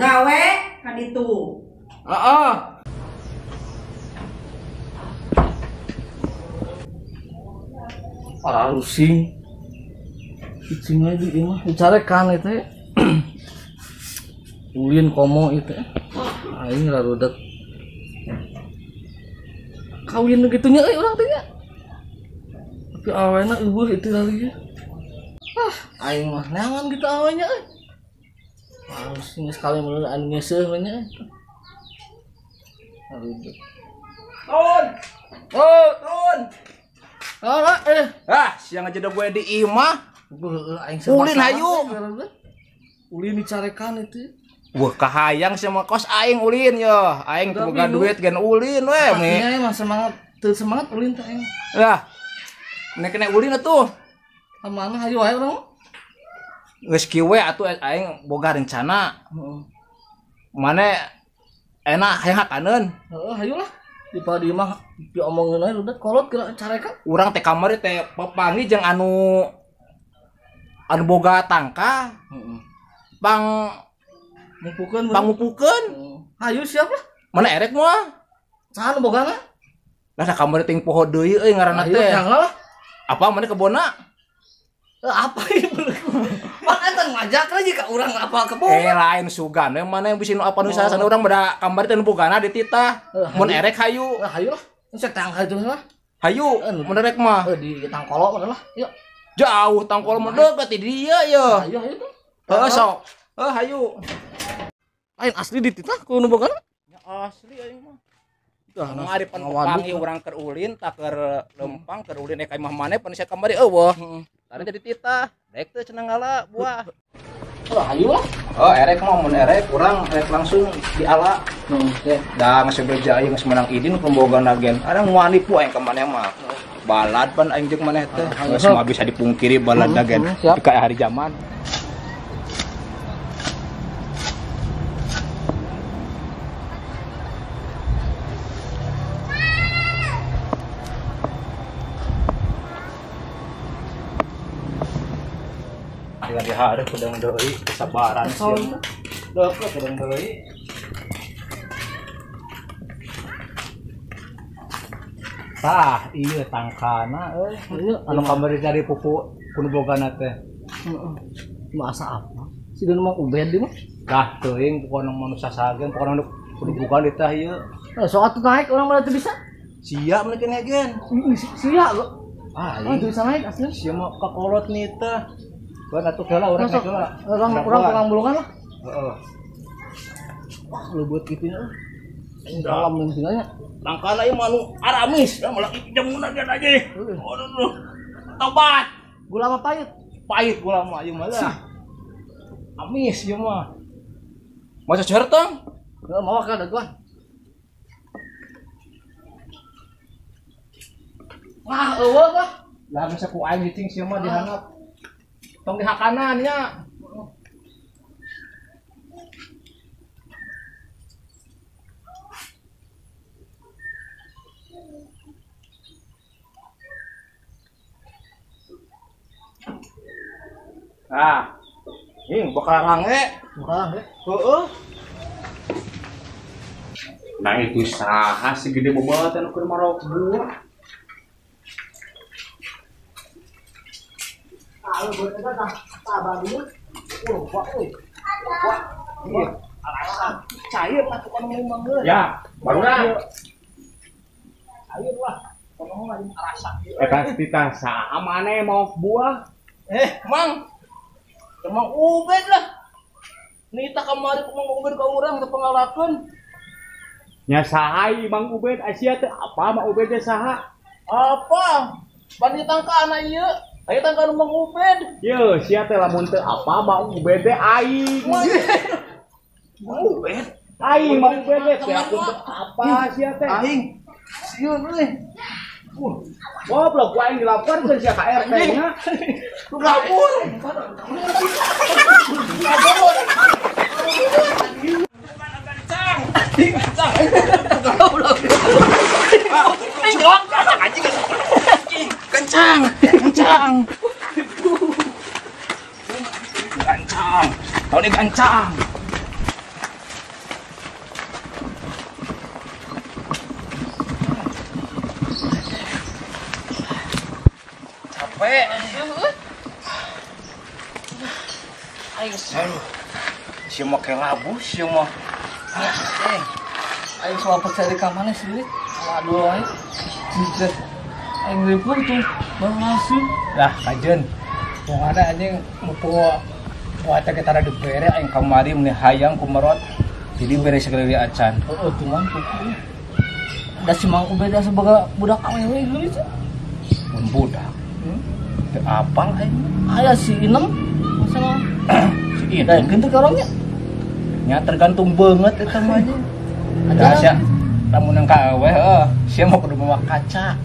Gawe ka ditu. Heeh. Para rusing. Cicing aja di imah dicarekan itu. Ulin komo itu. Aing rarudet. Kawin gitu nya euy urang teh nya. Tapi awena eueuh itu lagi. Ah, aing mah neangan gitu awenya euy. Rusing sekali mun anu ngeuseuh we nya. Rarudet. Turun. Oh, turun. Ah, Ah, siang aja gue di imah. Ulin hayu. Ulin dicarekan itu. Wah, kahayang sama kos aing ulin yo. Aing teu boga duit gen ulin we mi. Iya, emang semangat, teu semangat ulin teh aing. Lah. Nek kena ulin atuh. Mana hayu wae urang. Geus kieu we atuh aing boga rencana. Heeh. Mane enak hayang hakaneun. Heeh, hayu lah. Di padi mah diomongin aja udah kolot kira carekan. Urang teh kamari teh pepangi jeung anu anu boga tangka. Heeh. Pang Mupukeun. Pangupukeun. Hayu siap lah. Mana erek moal? Saha nu bogana? Lah da kamari ting poho deui euy ngaranna teh. Lah. Apa mana kebonna? Apa ieu? Pan eta ngajak lagi ka urang apa kebon. Lain sugan we mana yang bisi nu apa nu saha urang bada kamari teh nu bogana di titah. Mun erek hayu. Hayu lah. Cek tangkal itu lah. Hayu, mun erek mah. Di tangkolo mana lah. Yuk. Jauh tangkolo mah deukeut di dieu ye. Hayu hayu tuh. Heeh sok. Heuh hayu. Lain asli di titah ku nu bogana? Ya asli aing mah. Tah ari pan panggih urang keur ulin tah keur lempang keur ulin ka imah maneh pan sia kamari eueuh. Tadi jadi titah, daek teu cenah ngala buah. Oh, hayu lah. Oh, erek mah mun erek urang erek langsung diala. Heeh. Da geus beja ieu geus menang idin pembogana gen. Ada wani pu aing ka maneh mah. Balad pan aing jeung maneh teh. Geus mah bisa dipungkiri balad da gen. Ka hari zaman. Lagi hari kudang deui kesabaran sih. Deukeut kudang deui. Tah, ieu tangkana euy. Anu kamari cari pupu kudu bogana teh. Heeh. Masa apa? Si Don mah Ubed di mah. Tah teuing pokona manusia sagen pokona kudu bogana ditah ieu. Sok atuh naik urang mah teu bisa. Sia mun kene gen. Sia kok. Ah, teu bisa naik asli. Sia mah kakolot nih teh. Buat atuh heula urang naik heula. Urang tukang bulungan lah. Heeh. Wah, lu buat kitu nya. Dalam mun tinggalnya. Tangkana ieu mah anu aramis, da malah jamuna gen aja. Aduh. Tobat. Gula mah pahit. Pahit gula mah ieu mah lah. Amis ieu mah. Maca certang? Heeh, mawa ka daguan. Wah, eueuh lah. Lah geus ku aing cicing sia mah dihanap. Tong dihakanan nya. Nah, ini bakal range. Bakal range. Heeh. Nah itu saha sih gede bobotan anu keur marok buah. Kalau buat eta tah tabadieu. Oh, wah euy. Wah. Iya. Cair lah tukang ngomong geus. Ya, barulah. Cair lah. Kono mah rasa. Eta titah saha maneh mau buah? Mang. Emang Ubed lah. Nita kamari ku Mang Ubed ka urang teu pangalakeun. Nya saha Mang Ubed asia teh apa Mang Ubed teh saha? Apa? Pan ditangka ieu. Ayo tangka Mang Ubed. Yeuh, sia teh lamun teu apa Mang Ubed teh aing. Mang Ubed? Aing Mang Ubed teh aku apa sia teh? Aing. Sieun euy. Goblok ku aing dilaporkeun sia ka RT nya. Lu kabur. Kabur. Goblok. Kencang, kencang. Kencang. Tau nih kencang. Poe. Aing aduh. Sia mah ke labu sia mah. Aing soal percaya ka maneh sih. Aduh aing. Jujur. Aing ripuh tuh baru langsung. Lah kajeun. Wong ada anjing mupu puasa kita ada dibere aing kamari meni hayang kumerot. Jadi bere sekali acan. Heeh, cuman kuku. Da si Mang Ubed sebagai budak awewe geulis. Mun budak. Teu apal aing. Aya si Inem masalah si Inem. Da kitu ka orangnya. Nya tergantung banget eta mah nya. Da sia lamun nang ka awewe heuh, sia mah kudu mawa kaca.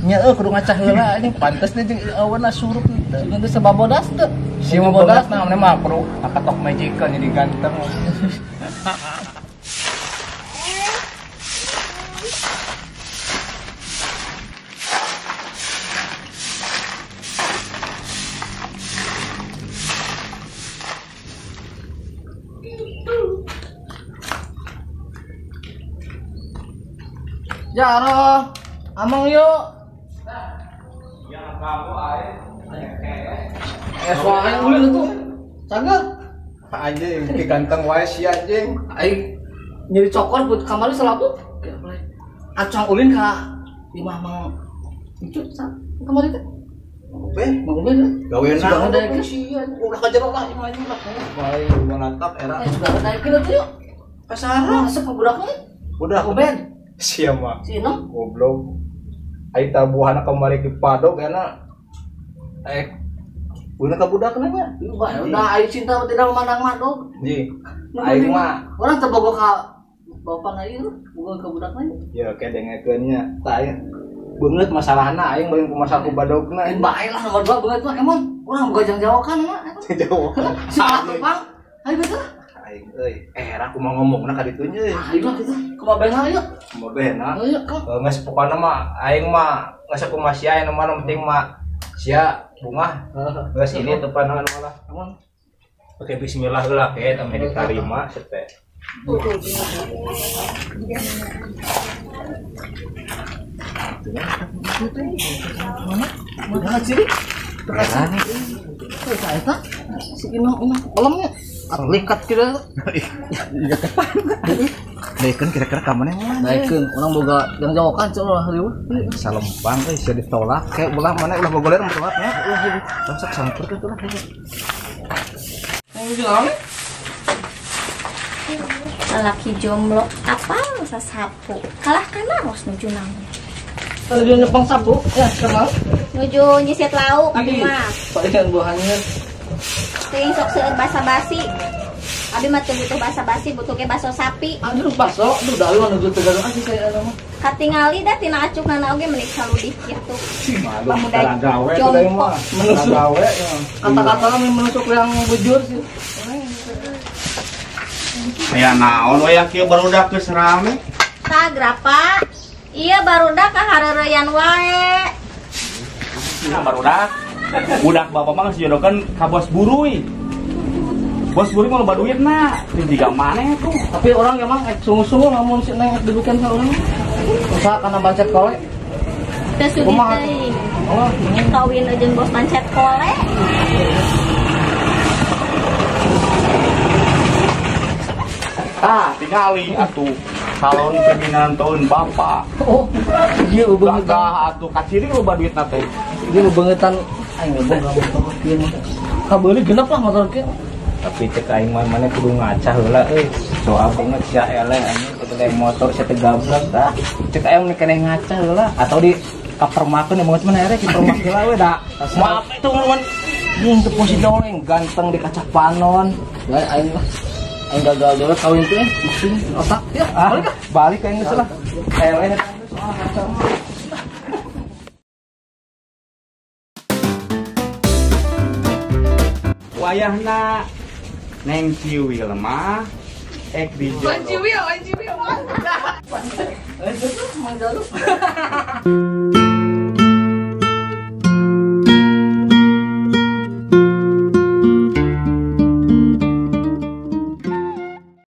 Nya eueuh kudu ngaca heula anjing pantes teh jeung aweuna surup teu. Jeung teu sababodas teu. Sia mah bodas nah mah mah kudu katok magical jadi ganteng. Jaro, amang yuk. Ya kamu ae. Soalnya ulin tuh. Cageur. Anjing, ki ganteng wae si anjing. Aing nyeri cokor buat kamari selaput. Acang ulin ka imah mang itu kamari teh. Ubeh, Mang Ubeh. Gawe naon daekeun si ulah ka jero lah imah anjing lah. Bae manatap era. Sudah daekeun atuh yuk. Ka saha? Resep budakna. Budak Ubeh. Sia mah. Si Inem goblok. Ai tabuhana kamari di padok enak. Guna ka budakna nya. Udah ai cinta mah tidak memandang madog. Ji. Aing mah orang teu bogo ka bapana ieu, bogo ka budakna. Ya kedengekeun nya. Tah aing beungeut masalahna aing beuing kumaha ku badogna. Bae lah nomor 2 beungeut mah emang urang boga jang jawakan mah. Jawakan. Si Bang. Ayo betul. Aing euy, era kumaha ngomongna ka ditu nya. Ayo lah kitu. Kumaha bena yuk. Kumaha bena. Ayo geus pokona mah aing mah geus kumaha sia anu mah penting mah sia bungah. Geus ini teu panahan malah. Aman. Oke bismillah heula ke teh diterima sete. Mana ciri? Terasa. Eta si Ino Ino kolamnya. Likat kira. Iya tepan. Daekeun kira-kira ka mana mah? Daekeun urang boga yang jawakan cek ulah riweuh. Salempang euy sia ditolak kayak ulah mana ulah bogoler ditolak nya. Ulah sok samperkeun tuh lah. Lalaki jomblo apa sasapu kalah kana ros nuju naon. Nuju nyepeng sapu ya kenal. Nuju nyisit lauk abi mah. Palingan buahnya. Teuing sok seueur basa-basi. Abi mah teu butuh basa-basi, butuh ge baso sapi. Aduh baso, aduh da mah nuju teu gaduh sih saya mah. Katingali da tina acukna oge meuni saludih kitu. Pemuda gawe jomblo. Menusuk gawe. Kata-kata menusuk yang bujur sih. Aya naon we kieu barudak geus rame. Tah grapa? Iya barudak ka hareureyan wae. Nah barudak. Budak bapak mah geus jodohkeun ka bos buruy. Bos buruy mah loba duitna, teu jiga maneh tuh. Tapi orang emang sungguh-sungguh lamun si Neng dibikin ka urang. Usaha kana bancet kole. Teu sudi teuing. Oh, kawin jeung bos pancet kole. Ah, tingali atuh calon pimpinan tahun bapak. Oh, iya beungeut atuh kaciri loba duitna teh. Ieu beungetan aing boga motor kieu mah. Kabeuli genep lah motor kieu. Tapi cek aing mah maneh kudu ngaca heula euy. Soal beungeut sia eleh anjing kudu naik motor sia teu gablek tah. Cek aing mah keneh ngaca heula atau di kapermakeun beungeut mah ere kipermak heula we da. Maaf itu mun jeung teu posisi doleng ganteng di kaca panon. Lain aing mah aing gagal dulu kawin tuh pusing otak ya balik ah balik aing geus lah eleh soal kaca. Wayahna Neng Ciwil mah ek di Lain Ciwil, lain Ciwil. Lain itu Mang Jalu.